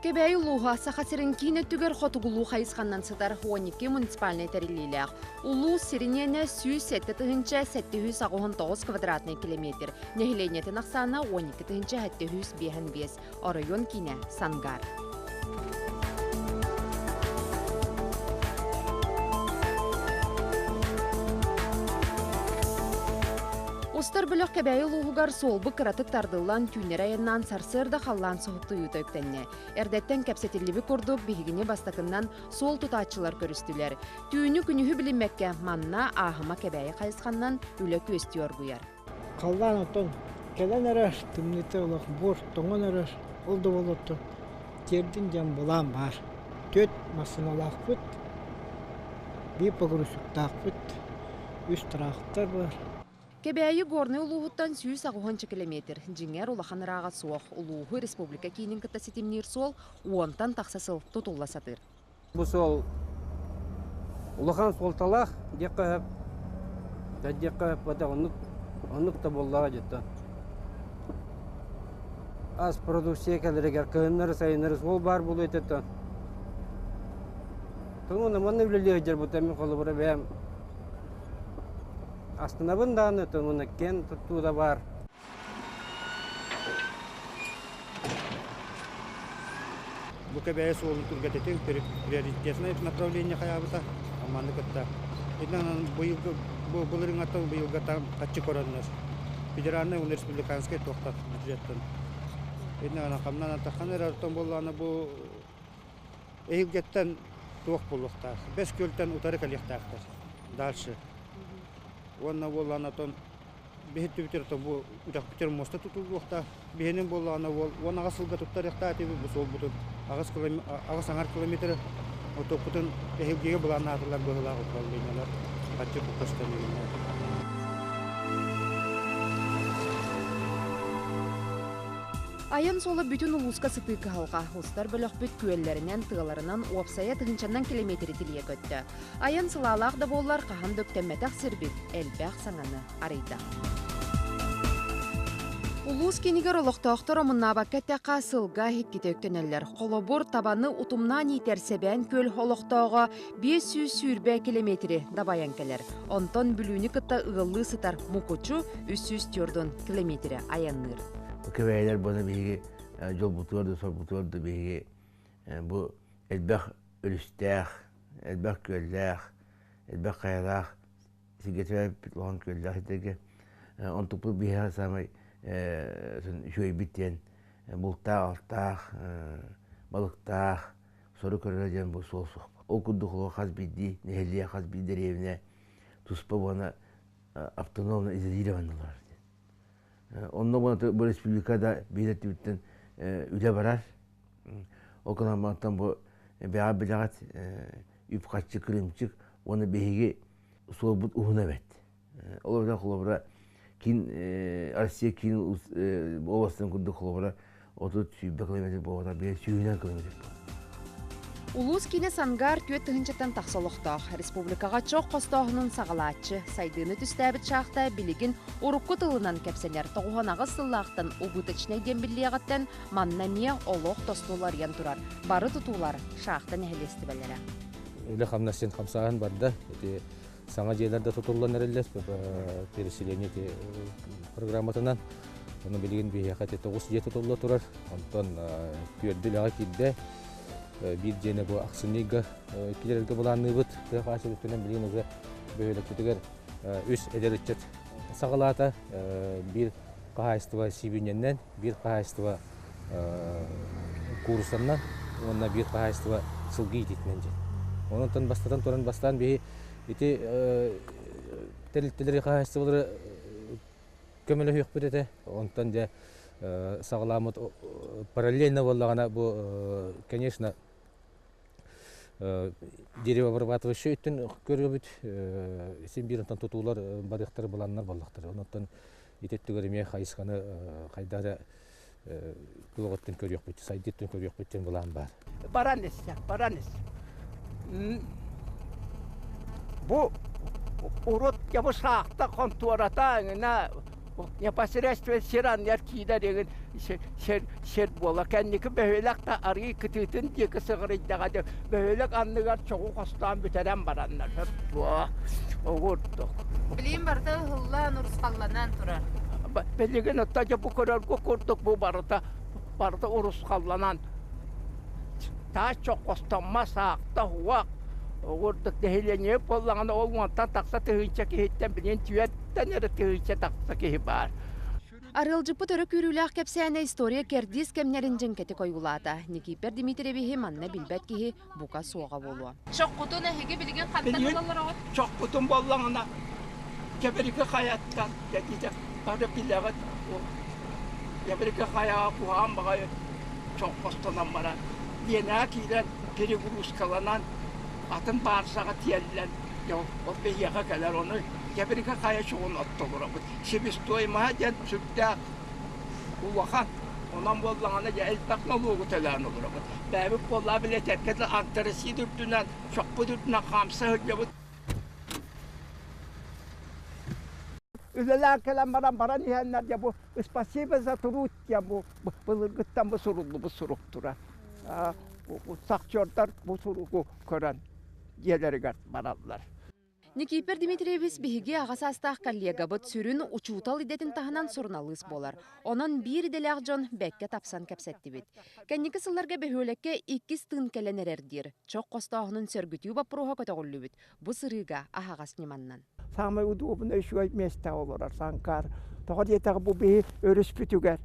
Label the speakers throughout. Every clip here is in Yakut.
Speaker 1: Кэбээйи улууһа Саха сирин киин өттүгэр хотугулуу хайысханнан сытар 12 муниципальнай тэриллиилээх. Улуус сириниэнэ 107 789 квадратнай километр, нэһилиэнньэтин ахсаана 12 755, оройуон киинэ Сангаар. Устар бөлөх Кэбээйи улууһугар суолбут кыратык тардыллан, түүннэри айаннаан сарсыарда халлаан соһуктуйуута үктэннэ. Эрдэттэн кэпсэтиллибит курдук, биһигини бастакыннан суол тутааччылар көрүстүлэр. Түүнү-күнүһү билиммэккэ, манна Ааһыма Кэбээйи хайысханнан үлэ күөстүү оргуйар.
Speaker 2: Халлаан оттон кэлэн эрэр, тымныыта олох буор тоҥон эрэр, ол да буолуоттун тиэрдин диэн былаан баар. Түөрт массыыналаахпыт, биир погрузчиктаахпыт, үс трактор бар.
Speaker 1: Кэбээйи Горнай улууһуттан 180 километр. Дьиҥэр, улахан ырааҕа суох. Улууһу республика киинин кытта ситимниир суол уонтан тахса сыл тутулла сатыыр.
Speaker 3: Бу суол улахан суолталаах диэххэ сөп. Да диэххэ сөп бата оннук оннук да буоллаҕа дьиттэн. Ас продукция кэлэригэр кыһыннары сайыннары суол баар буолуо этэ Тоҥон манна үлэлии сылдьарбыт мин холобура бэйэм астынабын даҕаны тоҥон киэн туттуу да баар.
Speaker 4: Бу Кэбээйи суолун түргэтэтин приоритетное направление хайаабыта манны кытта. Итинэн быйылгы бу былырыҥҥаттан быйылгата хаччы көрөннөр федеральнай уонна республиканскай туохтар бюджеттан. Итинэн хамнан атаххан эрэ оттон буоллаҕына бу эһилгэттэн туох буолуохтаах. Бэс күөлтэн утары кэлиэхтээхтэр. Дальше. Уонна буоллаҕына отон биһиттибитир бу үрэхпитир муоста тутуллуохтаах. Биһинин буоллаҕына уол 18 сылга туттарыахтаах этибит бу суолбутун аҕыс аҥар километры отоппутун эһилгигэ былааннаатылар быһыылаах управлениелар хаччы көстөн
Speaker 1: Айан суола бүтүн улууска сытыы кыһалҕа. Устар бөлөхпүт күөллэринэн, тыаларынан уопсайа тыһыынчаннан километри тилийэ көттө. Айан сылаалаах да буоллар, хаһан да үктэммэтэх сирбит элбэх саҥаны арыйда. Улуус киинигэр олохтоохтор омуннаабакка эттэххэ, сылга иккитэ үктэнэллэр. Холобур, табаны утумнаан иитэр Сэбээн Күөл олохтооҕо 520 километри дабайан кэлэр. Онтон Бүлүүнү кытта ыаллыы сытар Мукучу 304 километри айанныыр.
Speaker 5: Кэбээйилэр буона биһиги дьолбутугар да сорбутугар да биһиги бу элбэх өрүстээх, элбэх күөллээх, элбэх хайалаах сиргэ төрөөбүппүт улахан күөллээх сирдэргэ онтукпут биһиэхэ саамай үчүгэйбит диэн бултаах-алтаах, балыктаах, сору көрөрө диэн бу суол суох. Ол курдук олох хас биирдии нэһилиэк, хас биир дэриэбинэ туспа буона автономно изолированнылар диэн. Онно буона бу республика да биир өттүбүттэн үлэ барар. Ол гынан бу бэҕэ билэҕит үп-харчы кырыымчык уонна биһиги суолбут уһуна эбит. Ол эбэтэр холобура киин Россия киин областын курдук холобура 30-100 километр буолбатар биир сүүһүнэн километр
Speaker 1: Улуус киинэ Сангаар 4 тыһыынчаттан тахса олохтоох. Республикаҕа чох хостооһунун саҕалааччы, сайдыыны түстээбит шахта билигин урукку тылынан кэпсэнэр 98 сыллаахтан убыточнай диэн биллиэҕиттэн манна эмиэ олох тостуларыйан турар. Бары тутуулар шахта нэһилиэстибэлэрэ.
Speaker 6: Үлэ хамнас син хамсааһын барда. Ити саҥа дьиэлэр да тутуллан эрэллэр переселение программатынан. Ону билигин биһиэхэ ити тоҕус дьиэ тутулла турар. Онтон түөрдү үлэҕэ киирдэ. Биир дьиэни бу ахсынньыга киирэргэ былаанныыбыт. Тыа хаачыстыбатынан билигин уже бөһүөлэкпитигэр үс эдэр ыччат саҕалаата. Биир хаһаайыстыба сибиинньэннэн, биир хаһаайыстыба кууруссаннан уонна биир хаһаайыстыба сылгы иитиитинэн дьин. Онон бастатан туран бастаан биһи ити тэрилтэлэри хаһаайыстыбалары көмөлөһүөхпүт этэ. Онтон дьэ саҕаламмыт параллельно буоллаҕына бу конечно деревообрабатывающий өттүн көрөбүт син биир онтон тутуулар барыахтары былааннар буоллахтар. Онтон ити өттүгэр эмиэ хайысханы хайда эрэ туох өттүн көрүөхпүт, сайдыы өттүн көрүөхпүт диэн былаан баар.
Speaker 7: Баран иссе, баран иссе. Бу урут дьэ бу саахта хонтуората эҥинэ. Непосредственно сир анныгар киирэр игин сир сир буола. Кэнники бөһүөлэк да арыы кытыытын диэки сыҕарыйдаҕа дьэ бөһүөлэк анныгар чоҕу хостоон бүтэрэн бараннар сөп дуо? Оҕурдук.
Speaker 1: Билигин барыта ыһыллан, урусхалланан турар.
Speaker 7: Билигин оттон дьэ бу көрөргө курдук бу барыта барыта урусхалланан таас чох хостоммо саахта уһуох оҕурдук нэһилиэнньэ буоллаҕына ол уонтан тахса тыһыынча киһиттэн билигин түөртэн эрэ тыһыынча тахса киһи баар.
Speaker 1: Арыалдьыппыт өрө күүрүүлээх кэпсээнэ история кэрдиис кэмнэрин дьэҥкэтик ойуулаата. Никипер Дмитриевиһи манна билбэт киһи бука суоҕа буолуо. Чоххутун эһиги билигин хантан ылаллар
Speaker 7: Чоххутун буоллаҕына Кэбирики хайаттан кэтитэ бары билэҕит Кэбирики хайаҕа куһаҕан баҕайы чох хостонон баран Лиэнэҕэ киирэн перегрузкаланан атын баарсаҕа тиэллэн ол биһиэхэ кэлэр ону Кэбирики хайа чоҕун оттолоробут себестоимоһа диэн сүрдээх улахан. Онон буоллаҕына дьэ элбэх нолуогу төлөөн олоробут. Бэйэбит буоллаҕа билэтэргэ антрацит үрдүнэн, чохпут үрдүнэн хаамса сылдьабыт. Үлэлээн кэлэн баран баран иһэннэр дьэ бу «Спасибо за труд» диэн бу былыргыттан бу суруллубут сурук турар. Шахтердар бу суругу көрөн дьиэлэригэр бараллар.
Speaker 1: Никипер Дмитриевич биһиги аҕа саастаах коллегабыт сүрүн учуутал идэтин таһынан суруналыыс буолар. Онон биир идэлээх дьон бэккэ тапсан кэпсэттибит. Кэнники сылларга бөһүөлэккэ иккис тыын кэлэн эрэр диир. Чох хостооһунун сөргүтүү боппуруоһа көтөҕүллүбүт. Бу сырыыга аһаҕас ньыманнан.
Speaker 7: Саамай удобный үчүгэй миэстэ олорор Сангаар. Тоҕо диэтэххэ бу биһи өрүспүтүгэр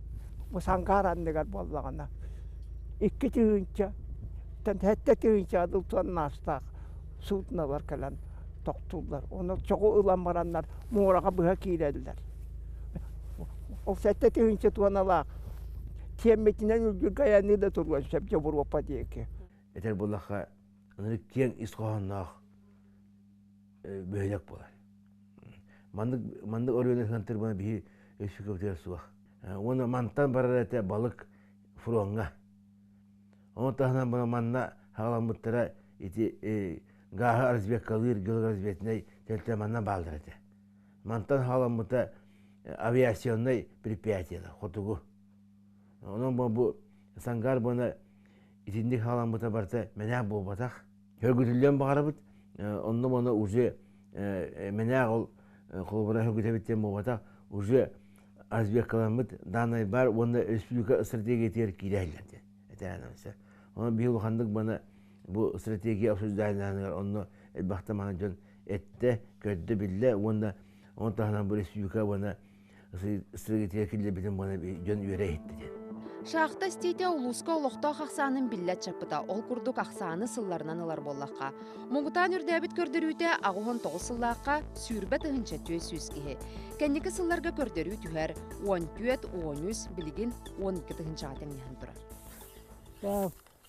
Speaker 7: бу Сангаар анныгар буоллаҕына 2 тыһыынча 7 тыһыынча тоннаастаах суднолар кэлэн тохтууллар. Ону чоҕу ылан бараннар муораҕа быһа киирэллэр. Ол 7 тыһыынча туоналаах тиэммитинэн үрдүргэ айанныы да туруон сөп Дьобуруопа диэки.
Speaker 5: Этэр буоллахха, ынырык киэҥ ис хоһоонноох бөһүөлэк буолар. Маннык маннык оройуону ыһыантырбына биһи өссө суох. Уонна мантан барар этэ балык фроҥҥа. Ону таһынан манна хаҕаламмыттара ити гааһы разведкалыыр геологоразведочнай тэрилтэ манна бааллар этэ. Мантан хаҕаламмыта авиационнай предприятиелар хотугу. Онон бу Сангаар буона итинник хаҕаламмыта барыта мэнээх буолбатах. Хөргүтүллүөн баҕарабыт, онно маны уже мэнээх ол холобура хөргүтэбит диэн буолбатах, уже разведкаламмыт данные бар уонна республика стратегиятыгар киирэллэр диэн этэрэнэмсэ. Онон биһи улаханнык бана бу стратегия обсужданияларыгар онно элбэхтэ маны дьон эттэ, көрдө, биллэ уонна он таһынан бу республика уонна стратегия киллэрбитин буона дьон үөрэ иһиттэ диэн.
Speaker 1: Шахта истиитэ улууска олохтоох ахсаанын биллэ аччаппыта. Ол курдук ахсааны сылларынан ылар буоллахха. Муҥутаан үрдээбит көрдөрүүтэ 89 сыллаахха 20 400 киһи. Кэнники сылларга көрдөрүү түһэр 14, 13, билигин 12 тыһыынчаҕа тэҥнэһэн турар.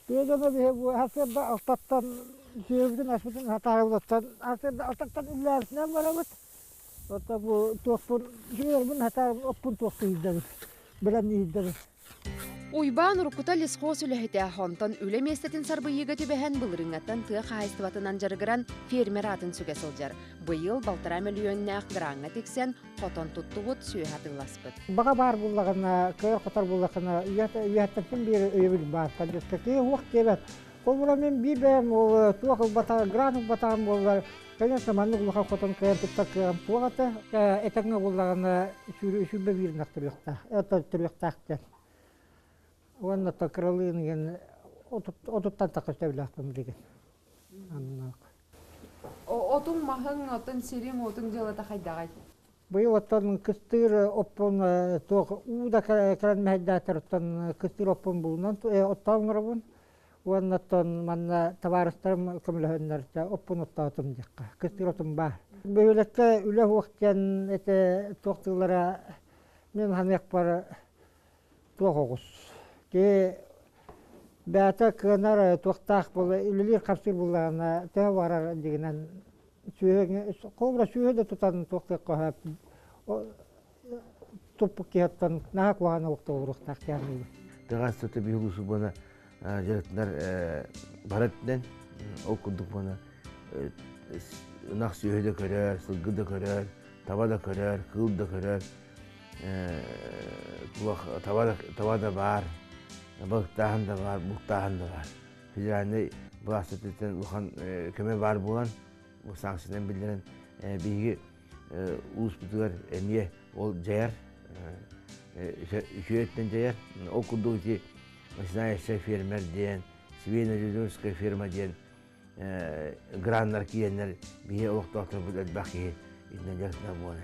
Speaker 2: Тыа биһи бу сарсыарда алтаттан сүөһүбүтүн аспытын хатааһылаттан сарсыарда алтаттан үллээбитинэн барабыт. Оттон бу туохпун сүөһүбүн хатаабын оппун туохтуу иһирдэбин. Билэн иһирдэбин.
Speaker 1: Уйбаан уруккута лесхоз үлэһитэ, онтон үлэ миэстэтин сарбыйыыга түбэһэн былырыыҥҥаттан тыа хаһаайыстыбатынан дьарыгыран фермер аатын сүгэ сылдьар. Быйыл 1,5 мөлүйүөннээх граҥҥа тиксэн, хотон туттубут, сүөһү атыыласпыт.
Speaker 2: Баҕа баар буллаҕына, кыайа хотор буллахына, үйэттэн биир өйөбүл баар. Киһи уох диэбэт. Холобура мин биир бэйэм ол туох ылбатаҕа, грант ылбатаҕым буоллар, конечно, маннык улахан хотон кыайан туттар кыаҕым суох этэ. Этэҥҥэ буллаҕына 21 ынах төрүөхтээх, төрүөхтээх диэн. Уонна то кыралыын игин 30-тан тахса сөбүлээхпин билигин. Аннаах.
Speaker 1: Отуҥ маһыҥ, отун сириҥ, отуҥ дьыалата хайдаҕай?
Speaker 2: Быйыл оттон кыстыыр оппун туох уу да кэлэн мэһэйдээтэр оттон кыстыыр оппун булунан оттоон оҥоробун. Уонна оттон манна табаарыстарым көмөлөһөннөр оппун оттоотум диэххэ. Кыстыыр отум баар. Бөһүөлэккэ үлэ суох диэн этэ туох тыллара мин ханыахпар туох оҕус. Киһи бэйэтэ кыанар туохтаах буола үлэлиир-хамсыыр буоллаҕына төһө барар дигинэн сүөһү холобура сүөһү да тутан туох кыахха туппут киһиттэн наһаа куһаҕан олохто олоруохтаах диэн
Speaker 5: Тыгас сыты биһилусу буона дьарыктанар барытынан ол курдук буона ынах сүөһү да көрөр, сылгы да көрөр, таба да көрөр, кыыл да көрөр. Туох таба да баар, балыктааһын да баар, бултааһын да баар. Федеральнай былаас өттүттэн улахан көмө баар буолан, бу санкциянан биллэрэн биһиги улууспутугар эмиэ ол дьайар, үчүгэй өттүнэн дьайар. Ол курдук ити начинающая фермер диэн, семейно-людская ферма диэн граннар киирэннэр биһи олохтоохторбут элбэх киһи итинэн дьарыктанар буолан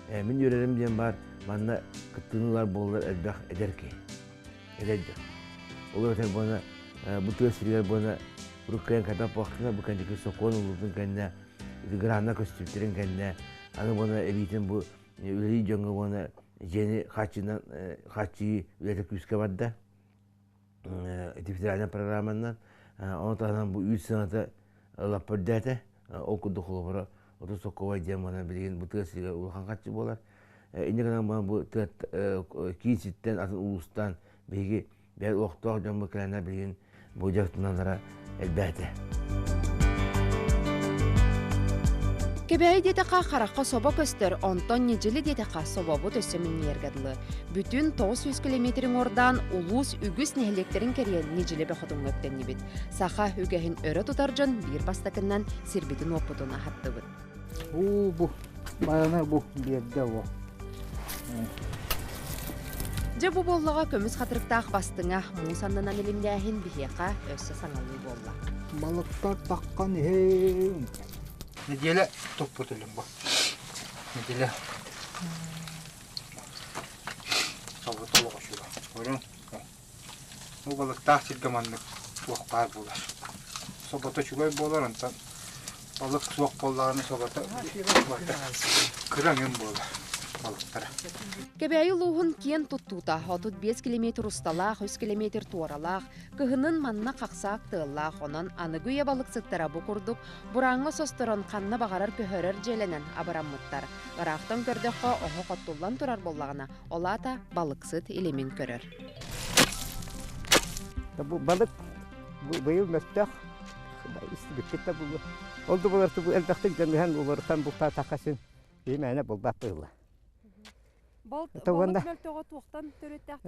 Speaker 5: эрэр. Мин үөрэрим диэн баар, манна кыттыыны ылар буоллар элбэх эдэр киһи, эдэр дьон. Ол эбэтэр буона бу тыа сиригэр буона урут кыайан кэтэх буоллахтарына, бу кэнники сокуон ыллыбытын кэннэ, ити граннар көстүбүттэрин кэннэ, аны буона эбиитин бу үлэлиир дьоҥҥо буона дьиэни хааччыйынан хааччыйыы үлэтэ күүскэ барда. Ити федеральнай программанан ону таһынан бу үүт сыаната лаппа үрдээтэ. Ол курдук холобура 30 сокковай диэн манан билигин бу тыа сиригэр улахан харчы буолар. Инньэ гынан бу тыа киин сиртэн атын улуустан биһиги бэйэ олохтоох дьоммут кэлэннэр билигин бу дьарыктаналлара элбээтэ.
Speaker 1: Кэбээйи диэтэххэ харахха собо көстөр, онтон ньидьили диэтэххэ собобут өссө минньийэргэ дылы. Бүтүн 900 километрин уордаан улуус үгүс нэһилиэктэрин кэрийэн ньидьили бөхотуҥҥа үктэннибит. Саха үгэһин өрө тутар дьон биир бастакыннан сирбитин-уоппутун аһаттыбыт.
Speaker 8: Уу бу байана бу биэрдэ о.
Speaker 1: Дьэ бу буоллаҕа көмүс хатырыктаах бастыҥа муус аннынан илимнээһин биһиэхэ өссө саҥалыы буолла.
Speaker 8: Балыктар таххан иһин.
Speaker 4: Неделя туппут илим бу. Неделя. Собото олоҕо Көрүҥ. Бу балыктаах сиргэ маннык туох баар буолар. Собото үчүгэй буолар, онтон балык суох буоллаҕына собото кыра өҥүн буолар балыктара.
Speaker 1: Кэбээйи улууһун киэн туттуута 35 километр усталаах, 3 километр туоралаах, кыһынын манна хахсаак тыаллаах, онон аныгы үйэ балыксыттара бу курдук бурааҥҥа состорон ханна баҕарар көһөрөр дьиэлэнэн абыраммыттар. Ыраахтан көрдөххө, оһох оттуллан турар буоллаҕына, ол аата балыксыт илимин көрөр.
Speaker 9: Бу балык быйыл мөлтөх, истибиккит да булуо. Ол да буолар элбэхтик дьаныһан уларытан бултаатахха син биир булбат быһыла.
Speaker 1: Балык мөлтөҕө туохтан төрүттээх?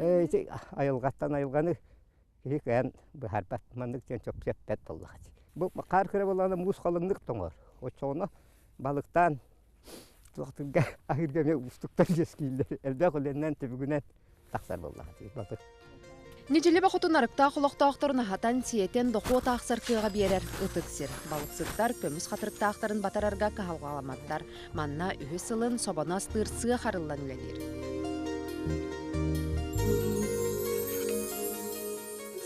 Speaker 9: Айылҕаттан айылҕаны киһи кыайан быһаарбат, маннык диэн чопчу эппэт буоллаҕа. Бу хаар кыра буоллаҕына муус халыҥнык тоҥор. Оччоҕуна балыктаан туохтурга аһыырга эмиэ уустуктар үөскүүллэр. Элбэх үлэннэн, түбүгүнэн тахсар буоллаҕа дии балык.
Speaker 1: Ньидьили бохотун арыктаах олохтоохторун аһатан, сиэтэн дохуот аахсар кыаҕа биэрэр ытык сир. Балыксыттар көмүс хатырыктаахтарын батарарга кыһалҕаламматтар. Манна үһүс сылын собону астыыр сыах арыллан үлэлиир.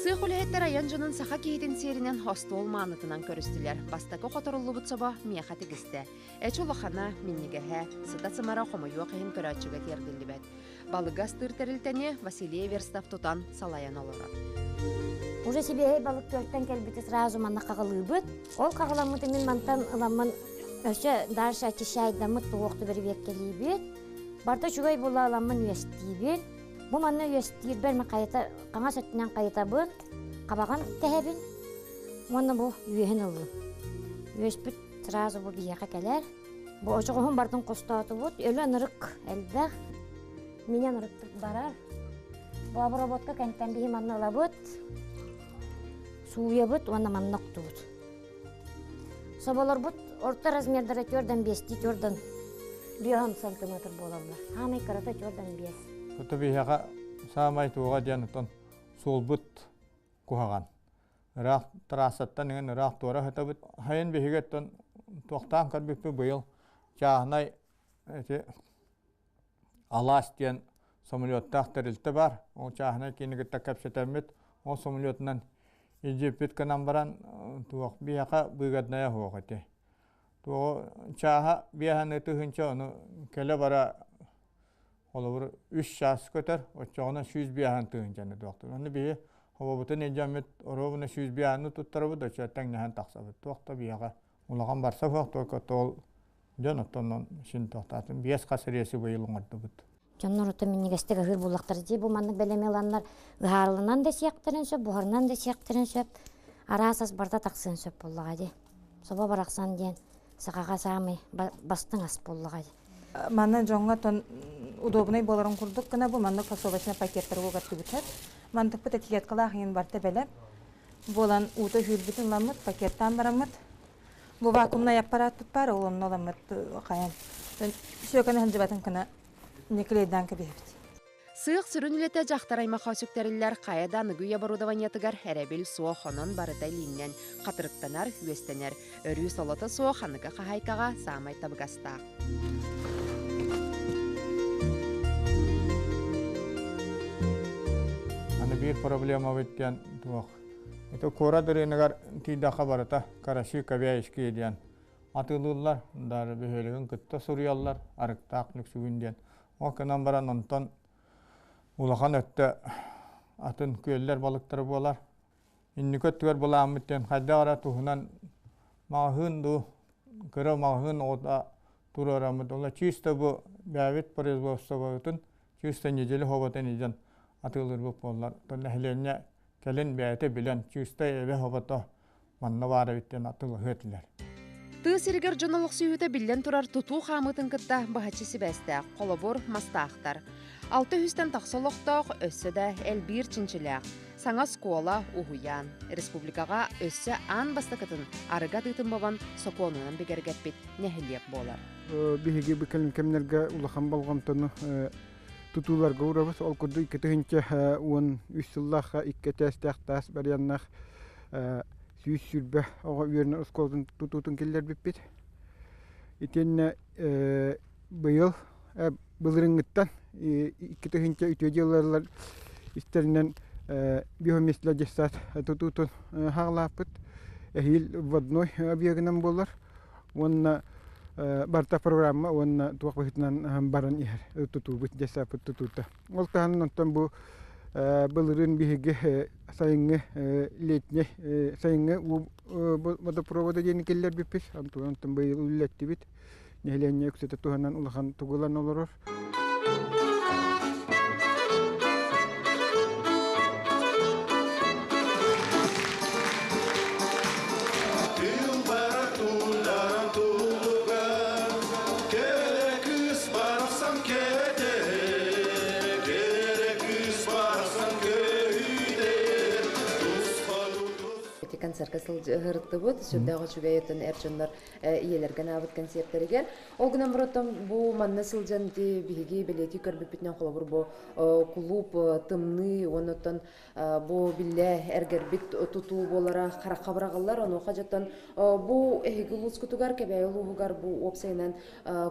Speaker 1: Сыах үлэһиттэр айан дьонун саха киһитин сиэринэн остуол маанытынан көрүстүлэр. Бастакы хоторуллубут собо миэхэ тигистэ. Эчи улахана, минньигэһэ, сыта-сымара хомойуох иһин көрөөччүгэ тиэрдиллибэт. Балыгы астыыр тэрилтэни Василий Эверстов тутан салайан олорор.
Speaker 10: Уже сибиэһэй балык күөлтэн кэлбити сразу манна хаҕылыыбыт. Ол хаҕыламмыты мин мантан ыламмын өссө дальше очищайдаммыт туһуохту бэрэбиэркэлиибит. Барыта үчүгэй буола ыламмын үөстиибин. Бу манна үөстиирбэр мен хайата хаҥас өттүнэн хайытабын, хабаҕын тэһэбин уонна бу үөһүн ыллым. Үөспүт сразу бу биһиэхэ кэлэр. Бу очоҕоһун бардын хостоотубут. Өлө ынырык элбэх. Минэ ынырыктык барар. Бу обработка кэнтэн биһи манна ылабыт. Сууйабыт уонна манна октубут. Соболорбут орто размердара төрдөн биэстии төрдөн биэһон сантиметр буолаллар. Хаамай кырата төрдөн биэс.
Speaker 11: Куту биһиэхэ саамай туоҕа диэн отон суолбут куһаҕан. Ыраах трассаттан иҥин ыраах туора сытабыт. Хайын биһиги оттон туохтаан көрбүппүт быйыл чааһынай ити Алаас диэн самолеттаах тэрилтэ баар. Ол чааһынай киини кытта кэпсэтэммит, ол самолетунан илдьиппит гынан баран туох биһиэхэ выгодная суох ити. Туоҕу чааһа биэһаны тыһыынча ону кэлэ-бара Холобур, үс чаас көтөр, оччоҕуна 105 тыһыынчаны туохтуур. Ону биһи хобобутун илдьэммит оруобуна 105-ны туттарабыт, оччо тэҥнэһэн тахсабыт. Туох да биһиэхэ улахан барса суох, только тоол дьон оттонон син туохтаатын. Биэс хас рейси быйыл оҥордубут.
Speaker 10: Дьоннор ото минньигэстик аһыыр буоллахтар дии. Бу маннык бэлэми ыланнар ыһаарыланан да сиэхтэрин сөп, буһарынан да сиэхтэрин сөп. Араас ас барыта тахсыан сөп буоллаҕа дии. Собо барахсан диэн сахаҕа саамай бастыҥ ас буоллаҕа дии.
Speaker 12: Манна дьоҥҥо тон Удобный боларын курдук гына бу маннык фасовочный пакеттар угар түбүтэр. Мантыкпыт этикеткалаах иһин барта бэлэм. Буолан уута сүүрбүтүн ламмыт, пакеттаан бараммыт. Бу вакуумнай аппараатпыт бар, ол онно ламмыт хайан. Сүөкөнө сылдьыбатын кына никлейдаан кэбиһэбит.
Speaker 1: Сыах сүрүн үлэтэ дьахтар аймахха сүктэриллэр хайа да аныгы үйэ оборудованиетыгар эрэбил суох, онон барыта илииннэн хатырыктанар, үөстэнэр. Өрүү солото суох аныгы хаһаайкаҕа саамай табыгастаах.
Speaker 11: Аны биир проблемабыт диэн туох. Это куорат ырыыныгар тиийдэххэ барыта караси кобяйские диэн атыылыыллар, дары бөһүөлэгин кытта суруйаллар, арыктаах нүксүгүн диэн. Ол гынан баран онтон улахан өттө атын күөллэр балыктара буолар. Инники өттүгэр былааммыт диэн хайдах эрэ туһунан маҕаһыын дуу, кыра маҕаһыын оҕото туруораммыт. Ола чисто бу бэйэбит производствобытын чисто неделя хоботун илдьэн атыылыырбыт буоллар. Нэһилиэнньэ кэлин бэйэтэ билэн чисто эбэ хобото манна баар эбит диэн атыылаһыа этилэр.
Speaker 1: Тыа сиригэр дьон олохсуйуута биллэн турар тутуу хаамыытын кытта быһаччы сибээстээх, холобур, мастаахтар. 600-тэн тахса олохтоох, өссө да элбиир чинчилээх. Саҥа оскуола, уһуйаан. Республикаҕа өссө аан бастакытын арыгы атыытын бобон сокуонунан бигэргэппит нэһилиэк буолар.
Speaker 13: Биһиги бу кэлин кэмнэргэ улахан болҕомтону тутууларга уурабыт. Ол курдук 2013 сыллаахха икки этээстээх таас барыаннаах 120 оҕо үөрэнэр оскуолатын тутуутун киллэрбиппит. Итиэннэ быйыл былырыыҥҥыттан 2000 үтүө дьыалалар истэринэн биоместилэ дьыссаат тутуутун хаалааппыт. Эһиил вводной объегынан буолар уонна барыта программа уонна туох быһыытынан баран иһэр тутуубут дьыссааппыт тутуута. Ол таһынан онтон бу былырыын биһиги сайыҥҥы летний сайыҥҥы водопровода диэни киллэрбиппит. Онтон быйыл үллэттибит. Нэһилиэнньэ үксэтэ туһанан улахан тугулан олорор.
Speaker 1: Ити концертка сылдьыһыртыбыт, сүрдээх үчүгэй өттүн эр дьоннор ийэлэргэ анаабыт концерттэригэр. Ол гынан баран бу манна сылдьан ити биһиги бэлиэтии көрбүппүтүнэн холобур бу кулууп тымныы уонна бу биллэ эргэрбит тутуу буолара харахха быраҕыллар. Онуоха дьоттон бу эһиги улуускутугар Кэбээйи улууһугар бу уопсайынан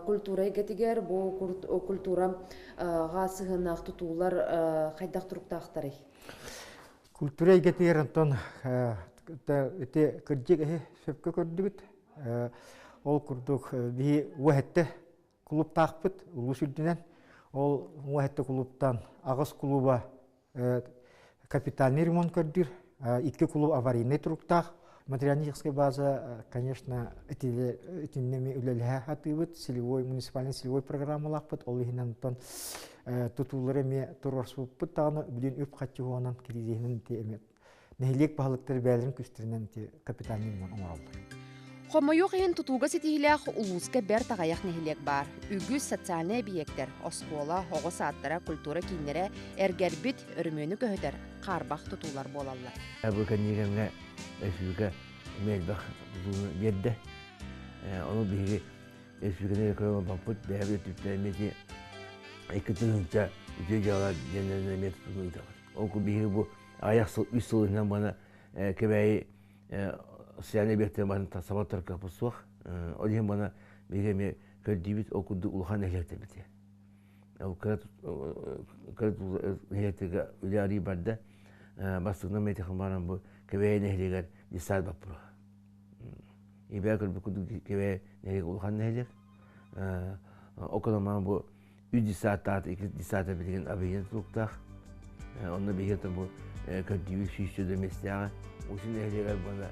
Speaker 1: культура эйгэтигэр бу культураҕа сыһыаннаах тутуулар хайдах туруктаахтарый?
Speaker 14: Культура эйгэтигэр онтон ити кырдьык эһи сөпкө көрдүгүт. Ол курдук биһи уоһэтте клубтаахпыт улуус үрдүнэн. Ол уоһэтте клубтан аҕыс клуба капитальный ремонт көрдүүр, икки клуб аварийнай туруктаах. Материально-техническая база, конечно, итиннэ эми үлэлэһэ сатыыбыт, селевой, муниципальный селевой программалаахпыт, ол иһинэн онтон тутуулары эмиэ туруорсубуппут даҕаны, билин үп-харчы уонан кризиһинэн ити эмиэ нэһилиэк баһылыктары бэйэлэрин күстэринэн ити капитальный ремонт оҥороллор.
Speaker 1: Хомойуох иһин тутууга ситиһиилээх улууска бэрт аҕыйах нэһилиэк баар. Үгүс социальнай эбийиэктэр, оскуола, оҕо саадтара, культура кииннэрэ эргэрбит, өрөмүөнү көһүтэр хаарбах тутуулар буолаллар.
Speaker 5: Бу кэннигэмҥэ республика эмиэ элбэх тутууну биэрдэ. Ону биһиги республиканы көрөн олорбоппут, бэйэбит өттүбүттэн эмиэ ити 2 тыһыынча үтүө дьыалалар диэннэринэн эмиэ тутууну ыытабыт. Ол биһиги бу аҕыйах сыл, үс сыл иһинэн бана Кэбээйи социальный объектары баһын сабаттар кыахпыт суох. Ол иһин бана биһиги эмиэ көрдүүбүт, ол курдук улахан нэһилиэктэрбит. Ол кыра нэһилиэктэргэ үлэ арыы барда. Бастакынан метихин баран бу Кэбээйи нэһилиэгэр десант баппыра. Ибээ көрбүт курдук Кэбээйи нэһилиэгэ улахан нэһилиэк. Окономаан бу үс десантаат, икки десанта билигин абыйын тутуктаах. Онно биһиги бу көрдүүбүт 100 миэстээҕи. Усун нэһилиэгэр буона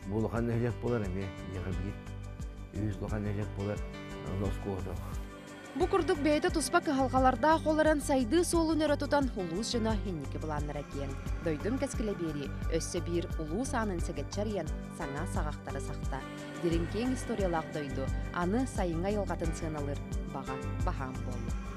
Speaker 5: бу улахан нэһилиэк буолар эмиэ биһиэхэ биир үһүс улахан нэһилиэк буолар онно оскуола.
Speaker 1: Бу курдук бэйэтэ туспа кыһалҕалардаах олорон сайдыы суолун өрө тутан улуус дьоно инники былааннара киэҥ. Дойдум кэскилэ биэрии өссө биир улуус аанын сэгэччи арыйан саҥа саҕахтары сахта. Дириҥ киэҥ историялаах дойду аны сайыҥҥы айылҕатын сыаналыыр баҕа баһаам буолла.